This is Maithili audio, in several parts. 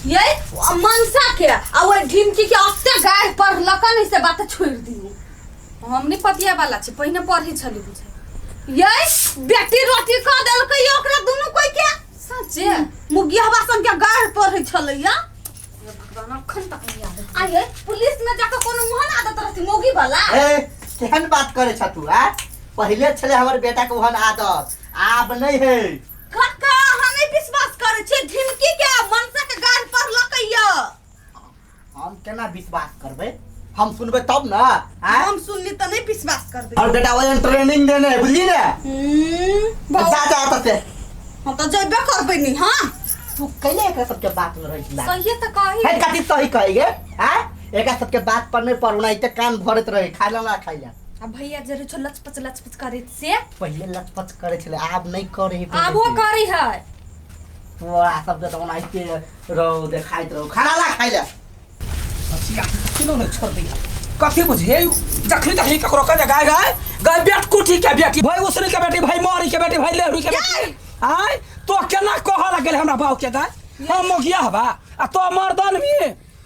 ये मनसा के आ ओइ ढिमकी के अते गाय पढ़लकन से बात छोड़ दियो। हम नहीं पतिया वाला छी, पहिने पढ़ी छली बुझे। ये बेटी रोटी क देलकै ये ओकरा दुनू कोई के। सच्चे मुगिया बासन के गाय पढ़ै छलै या। हे भगवान, अखन तक नहीं याद आ। ये पुलिस में जाके कोनो ओहन आदत रहती मौगी वाला? ए, केहन बात करे छ तू? आ पहिले छले हमर बेटा के ओहन आदत, आब नहीं है। काका, अहाँ नहीं विश्वास करै छी ढिमकी के मनसा के गाय पढ़लकै ये। हम केना विश्वास करबै? हम सुनबै तब ना। आँय? हम सुनली तऽ नहीं विश्वास करबै। और बेटा वजन ट्रेनिंग देने है, बुझली ने? जा जा तऽ से। हम तऽ जेबे करबै नी। हाँ, तू कैले एकरा सबके बात में रही ला? सहिए तऽ कही। है कथी सही कही गे? आँय, एकरा सबके बात पर नहीं पड़ू ना, इते कान भरत रहे खाइला ना खाइला। आ भैया जरे छो लचपच लचपच करैत से। पहिले लचपच करे छले, आब नहीं करे है। आबो करै है। तोरा सबके तऽ ओनाहिते रहो, देखाइत रहो, खाना ला खाइला। बचिया किनो ने छोड़ दिया कथी बुझे जखनी तखनी ककरो कहे गाय गाय गाय बेट कुटी के बेटी भाई उसरी के बेटी भाई मारी के बेटी भाई लेहरू के बेटी आय तो केना कह लगल हमरा बाऊ के गाय हम मोगिया हबा आ तो मर्दन भी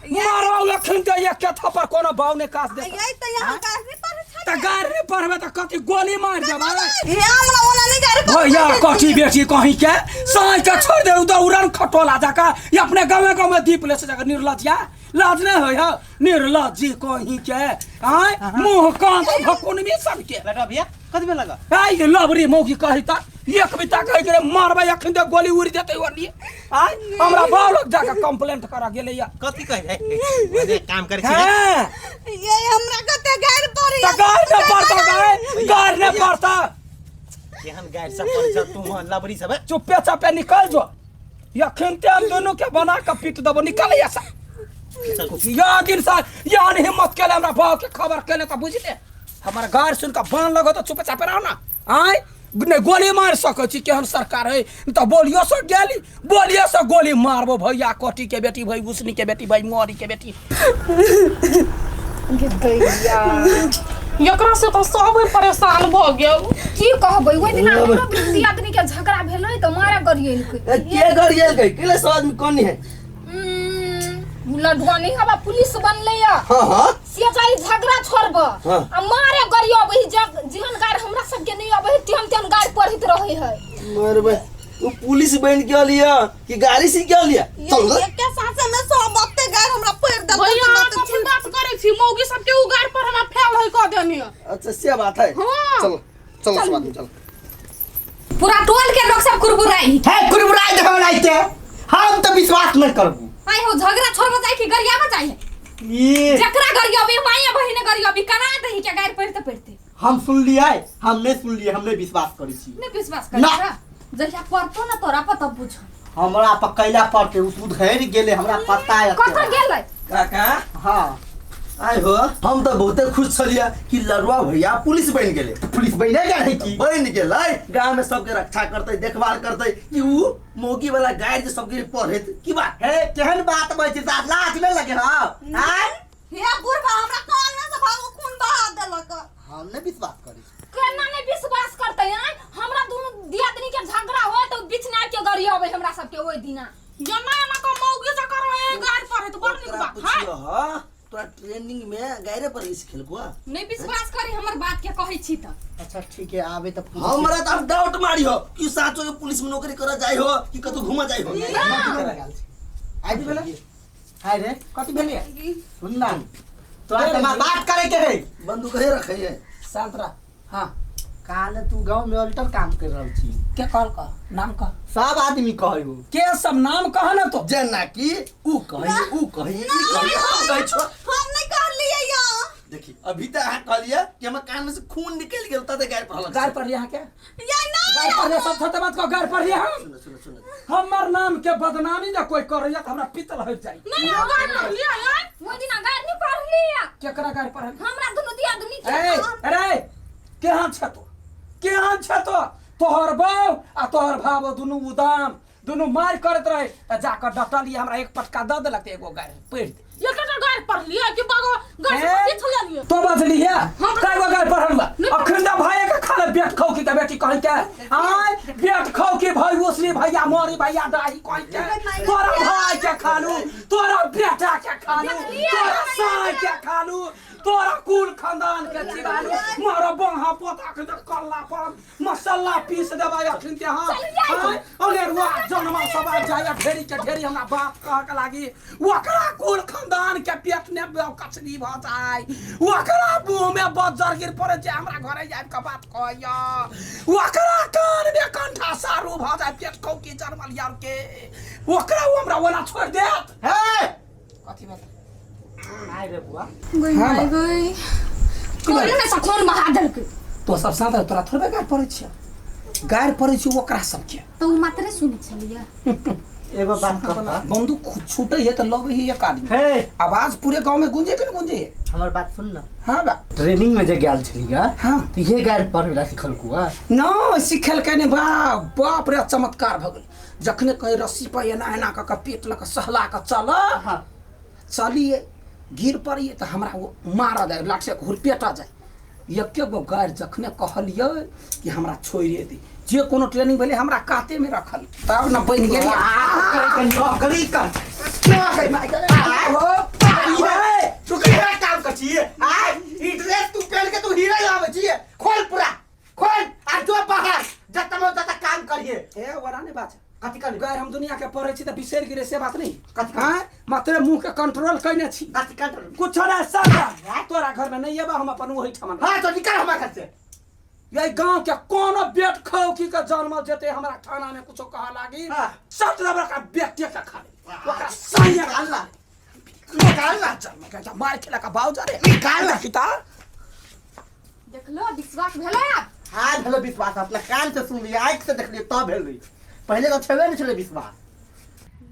मारो अखन के एक के थप्पड़ कोनो बाऊ ने कास दे। यही तऽ यहाँ गाय नहीं पढ़ै छलै। त गाय ने पढ़बे त कथी गोली मार देबै? हे, हमरा ओना नहीं गाय पढ़ै। भैया कथी बेटी कहीं के साँझ के छोड़ दे उधर उड़न खटोला जाका ये अपने गाँव गाँव में दीप ले से जाकर निर्लज या लाज नहीं होय है निर्लज जी कहीं के आय मुंह कान तो भकुन में सब के। बेटा भैया कथी में लगा? आय ये लबरी मौगी कही ता एक बिता कही के मारबै अखन ते गोली उड़ जेतै ओनी। आय हमरा बाप लग जाके कंप्लेंट करा गेलै या। कथी कहि है काम करै छी? हां, ये हमरा कते गाय पढ़ै। त गार ने पड़ता, गाय गार ने पड़ता। केहन गाय सब पड़ै छ तू हन लबरी सब है? चुप्पे चापे निकल जो, अखन ते हम दोनों के बना के पीट देबो। निकल ऐसा या दिन सा या नहीं हिम्मत केले हमरा बाप के खबर केले त बुझले हमर गार सुन के बान लगो त चुपे चापे रहो ना। आय नहीं गोली मार सकै छी, केहन सरकार है त बोलियो से गेली बोलियो से गोली मारबो भैया कोटी के बेटी भाई उसनी के बेटी भाई मोरी के बेटी। दैया, एकरा से तऽ सब परेशान भऽ गेल। की कहबै, ओहि दिना हमरो दू आदमी के झगड़ा भेलै तऽ मारे गरियलकै। ए, के गरियल गई? केले सब आदमी कोन है? लडुआ नहीं हवा पुलिस बनले या। हाँ हाँ, से जाई झगड़ा छोड़ब हाँ। आ मारे गरियबै जेहन गाड़ हमरा सबके नहीं अबै है तेहन तेहन गाड़ पढ़ैत रहै है। मरबे तू पुलिस बन के लिया कि गाड़ी सीख के लिया? चल रे। एके सांसे में सब अते गाय हमरा पढ़ देलकै। भैया, अहाँ कथी बात करै छी? मौगी सबके उ गाड़ पर हमरा फेल है कऽ देनी। अच्छा से बात है। हाँ। चलो चलो सब आदमी चलो। पूरा टोल के लोग सब कुरबुराई है कुरबुराई दे हमरा के, हम तो विश्वास नहीं करबू। आइ हो झगड़ा छोड़ब जाय कि गरियाब जाय? ये जकरा गरियाबे माया बहिने गरियाबी कना दही के गाय पढ़ते पढ़ते। हम सुन लिया, हम नहीं सुन लिए, हम नहीं विश्वास करै छी। नहीं विश्वास करै ना। छ? जहिया पढ़तो ना तोरा पर तब बुझ। हमरा पर कैला पड़ते उ सुधरि गेलै, हमरा पता है। कतऽ गेलै? काका। हाँ। आय हो, हम तऽ बहुते खुश छलियै कि लड़ुआ भैया पुलिस बनि गेलै। पुलिस बनि गेलै की? बनि गेलै, गाँव में सबके रक्षा करतै, देखभाल करतै कि उ मौगी वाला गाय जे सबके पढ़ैत की बात हे? केहन बात बजै छी, लाज नहि लगे? हँ, आँय? हे बुढ़बा, हमरा कान में से भागो खून बहा देलक। हम नहीं विश्वास करै छी। केना नहीं विश्वास करतै? आँय, हमरा दुनू दियादनी के झगड़ा होय तऽ बीच में आबि के गरियबै हमरा सबके ओहि दिना। जेना एना कऽ मौगी जकाँ रहे गाड़ पढ़ैत बड़ नीक ओकरा बात है। पुछियो ह, तोरा ट्रेनिंग में गायरे पर सिखेलको? नहीं विश्वास करी हमर बात के कहै छी तऽ। अच्छा ठीक है, आबे तऽ पूछै छी। हमरा तऽ आब डाउट मारी हो कि साचो के पुलिस में नौकरी करऽ जाय हो कि कतौ घूमऽ जाय हो। आइ भेलै? हाय रे, कथी भेलै? सुन ना, तोरा से हमरा बात करे के है। बंदूक हे रखे है। शांत रह। हाँ, काल तू गांव में अल्टर काम कर रहल छी। के कहल? कह नाम कह। सब आदमी कहयो। के सब नाम कह ना तो। जेना कि ऊ कही, ऊ कही, ई कही, हम कहै छो। हम नहीं कहलियै या। देखी अभी तऽ अहाँ कहलियै कि हमर कान में से खून निकलि गेल तते गारि पढ़लक। गार पर यहाँ के या ना गार पर सब छोटे बात को गार पर हम। सुनो सुनो सुनो, हमर नाम के बदनामी जे कोई करैया त हमरा पितल हो जाई। नहीं हम गाड़ पढ़लियै आँय? ओहि दिना गाड़ नहीं पढ़लियै। केकरा गार पर? हमरा दुनू दियादनी के। ए अरे केहन छ तो, केहन छ तो? तोहर बाव आ तोहर भाव दुनू उदाम दुनू मार करत रहे त जाकर डटलिए, हमरा एक पटका द देलक त एगो गारि पढ़ दे। एकटा गाड़ गार पढ़लियै कि बागो गार से कथी छलियै? तो बजली है कई गो गाय पढ़ल बा अखन त भाई के खाले बेट खाओ की के बेटी कहि के आय बेट खाओ की भाई उसली भैया मोरी भैया दाही कहि के तोरा भाई के खालू, तोरा बेटा के खालू, तोरा साय के खालू, तोरा कुल खानदान के चिबालू, मारा बाहा पोता के त कल्ला पर मसाला पीस देबै अखन के। हां अनेरुआ जनमा सब आ जाय ढेरी के ढेरी हमरा बाप कह के लागी ओकरा कुल खानदान के पेट ने कचरी भ जाय, ओकरा मुंह में बज्जर गिर पड़े जे हमरा घरे आबि के बात कहैया, ओकरा कान में कंठा सारू भ जाय पेट खौकी जन्मल यार के, ओकरा ओ हमरा ओना छोड़ि देत। हे कथी बात आइ रे बुआ गई हाँ माय बा। गई की कोई ने सखोन बहा देलकै। तो सब साथ तोरा थोड़बे गारि पड़ै छियै, गारि पड़ै छै ओकरा सबके। तऽ ओ मात्रे सुनै छलियै। एगो बात कह, बंदूक छूटे है तो लगे ही एक आदमी हे आवाज पूरे गांव में गूंजे कि नहीं गूंजे है? हमर बात सुन न। हाँ बा। ट्रेनिंग में जे गेल छली हाँ। तो ये गारि पढ़े सिखल कुआ न सिखल के नहीं, बा बाप रे चमत्कार भ गेल। जखने कहीं रस्सी पर एना एना कऽ के पेट लऽ कऽ सहला कऽ चल हाँ। चलिए गिर पड़िए तऽ हमरा ओ मारऽ जाय लाठी से घुरपेटा जाय। एके गो गारि जखने कहलियै कि हमरा छोड़िए दी, जे कोनो ट्रेनिंग भेलै हमरा काते में रखल तब न बनि गेल। नौकरी कर तू केहन काम कर छियै आय? ई ड्रेस तू पहन के तू हीरो आबै छियै। खोल पूरा खोल आ जो बाहर जतनो जत काम करिए। ए ओरा नहीं बात कथी कर गारि हम दुनिया के पढ़ै छी तऽ बिसरि गेलै से बात नहीं। कथी? हाँ मात्र मुंह के कंट्रोल कयने छी। कथी कंट्रोल? कुछो नहीं सर, तोरा घर में नहीं एबा हम अपन ओहि ठमन। हाँ तो निकल हमरा घर से। यही गांव के कोनो बेट खौकी के जन्म जेते हमरा थाना में कुछो कहा लागी हाँ। सब रबर का बेटे के खा ले ओकरा सही निकाल ला, निकाल ला। जन्म के जा मार खेला का बाऊ जा रे निकाल ला। किता देखलो विश्वास भेलै आब? हाँ भेलो विश्वास, अपना कान से सुन लिया आँख से देख लिया तब भेल रही, पहले तो छेबे नहीं छले विश्वास।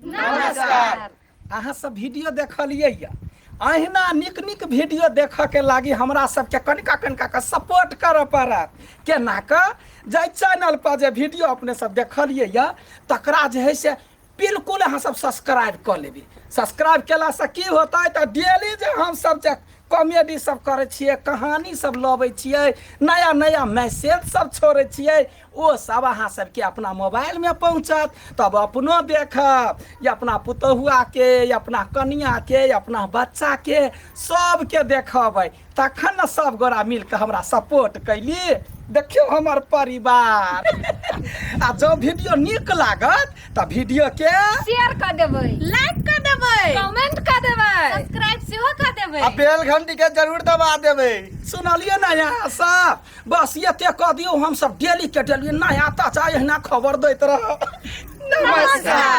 नमस्कार, अहाँ सब वीडियो देखलियै या अहिना नीक नीक वीडियो देखऽ के लागी हमरा सबके कनिका कनिका के सपोर्ट करऽ पड़त। केना कऽ जाहि चैनल पर जे वीडियो अपने सब देखलियै या तकरा जे है से बिल्कुल अहाँ सब सब्सक्राइब कऽ लेबै। सब्सक्राइब केलासँ की होतै तऽ डेली जे हमसब जे कॉमेडी सब करै छियै, कहानी सब लबै छियै, नया नया मैसेज सब छोड़ै छियै, ओ सब अहाँ सबके अपना मोबाइलमे पहुँचत, तब अपनो देखब या अपना पुतहुआके या अपना कनियाके या अपना बच्चाके सबके देखबै, तखन ने सब गोरा मिलके हमरा सपोर्ट कैली। देखियौ हमर परिवार। आ जँ वीडियो नीक लागत तऽ वीडियो के शेयर कऽ देबै, लाइक कऽ देबै, कमेंट कऽ देबै, सब्सक्राइब सेहो कऽ देबै आ बेल घंटी के जरूर दबा देबै। सुनलियै ने यहाँ सब? बस एते कऽ दियौ, हम सब डेली के डेली नया ताजा एहिना खबर दैत रहब। नमस्कार।